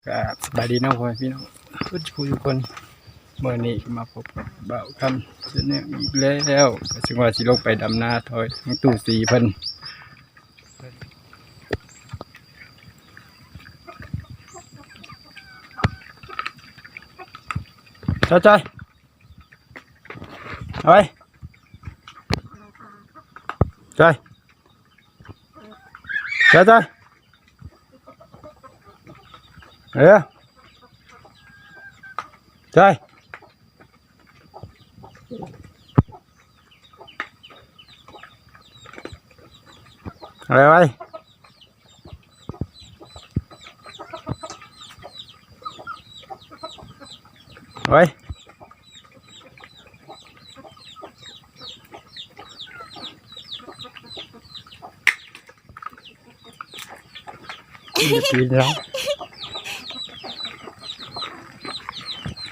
ກະສະບາຍດີເນາະ ພໍ່ແມ່ພີ່ນ້ອງເບິດທຸກຜູ້ທຸກຄົນ. ມື້ນີ້ກໍມາພົບກັບບ່າວຄຳ Channel ອີກແລ້ວ, ກໍເຊິ່ງວ່າຊິລົງໄປດຳນາ ຊ່ອຍທາງຕູ້ສີເພິ່ນ. ຈອຍ ຈອຍ ເອົາໄວ້ ຈອຍ ຈອຍ ຈອຍ ເອີ ຈອຍ ເອົາໄວ້ ເອົາໄວ້ ເອົາໄວ້. ຢ່າຕີນລາວ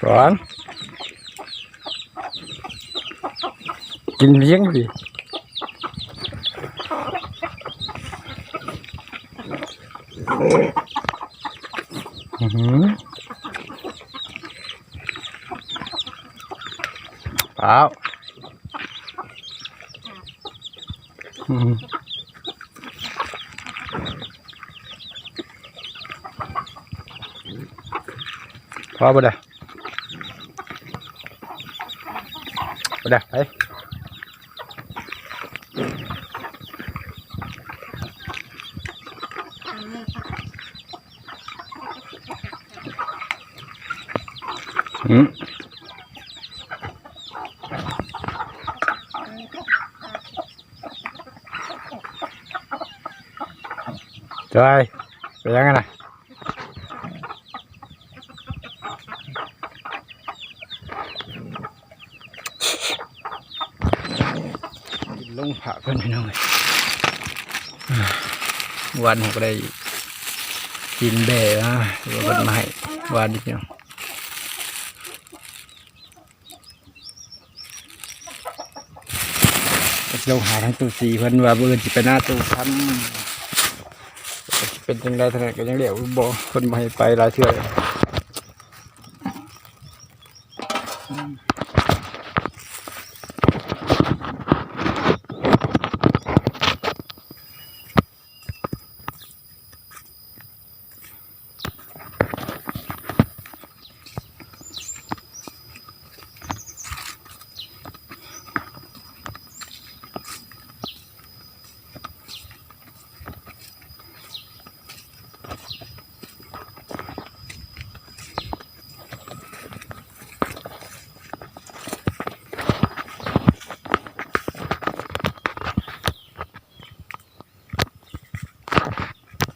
ກ່ອນ ກິນພຽງດີ. ອືຫື ອ້າວ ອືຫື ພໍບໍ່ໄດ້ ບໍ່ໄດ້ ໄປ. ອືມ ຈອຍ ໄປຫຍັງຫັ້ນນະ? ລົງພະເພິ່ນພີ່ນ້ອງເອີຍ. ວານເຮົາກໍໄດ້ກິນແບ້ມາ ເພິ່ນມາໃຫ້ວານນີ້ພີ່ນ້ອງ. ກໍຊິລົງຫາທາງຕູ້ສີເພິ່ນວ່າມື້ອື່ນຊິໄປນາຕູ້ຄຳ ຊິເປັນຈັ່ງໃດ ທາງນັ້ນກໍຍັງແລ້ວບໍ່ ເພິ່ນບໍ່ໃຫ້ໄປຫຼາຍເທື່ອແລ້ວ.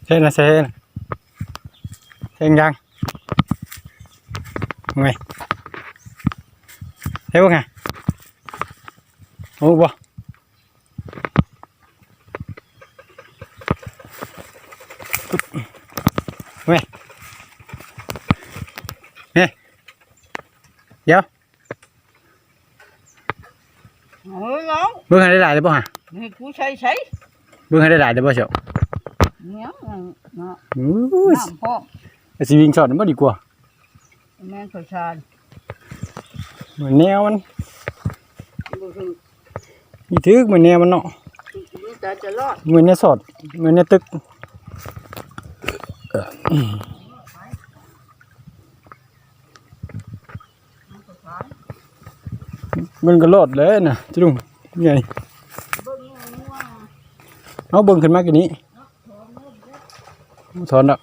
ເຮັດນະ ເຮັດນະ ເຮັດຫຍັງ? ເມື່ອຍ ເຮັດບໍ່ຫະ? ໂອ້ ບໍ່ ເມື່ອຍ ເມື່ອຍ ດຽວ. ເອີ ເອົາ ເບິ່ງໃຫ້ຫຼາຍໆ ໄດ້ບໍ່ຫະ? ໃຫ້ກູໃສ່ໃສ? ເບິ່ງໃຫ້ຫຼາຍໆ ໄດ້ບໍ່ເຈົ້າ? ຫຍັງເນາະ ໂອ້ຍ ນ້ຳພ້ອມ ຊິວິ່ງສອດມັນບໍ່ດີກວ່າ? ແມ່ນຂ້ອຍຊານ ເໝືອນແນວມັນ ບໍ່ຖືກ ນີ້ຖືກ ເໝືອນແນວມັນເນາະ ມີແຕ່ຈະລອດ ເໝືອນແນວສອດ ເໝືອນແນວຕຶກ. ມັນກໍລອດແຫຼະນະ ຈະລຸງໃຫຍ່ ເອົາເບິ່ງຂຶ້ນມາກີ້ນີ້ ຖອນແລ້ວ. ກ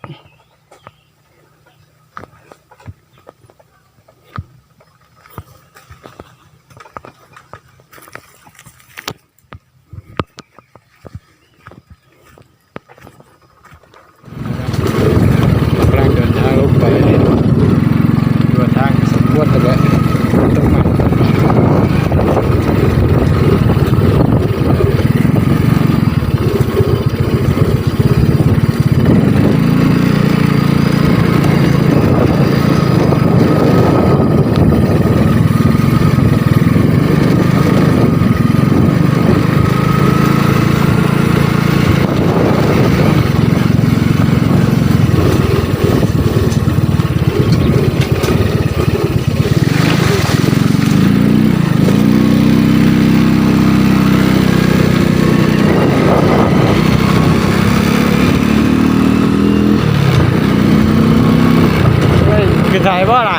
ຳລັງເດີນທາງລົງໄປ ຖືວ່າທາງສົມຄວນແລ້ວແຫຼະ ຕົກມັນ. ເ ຂາຍບໍ່ລະ?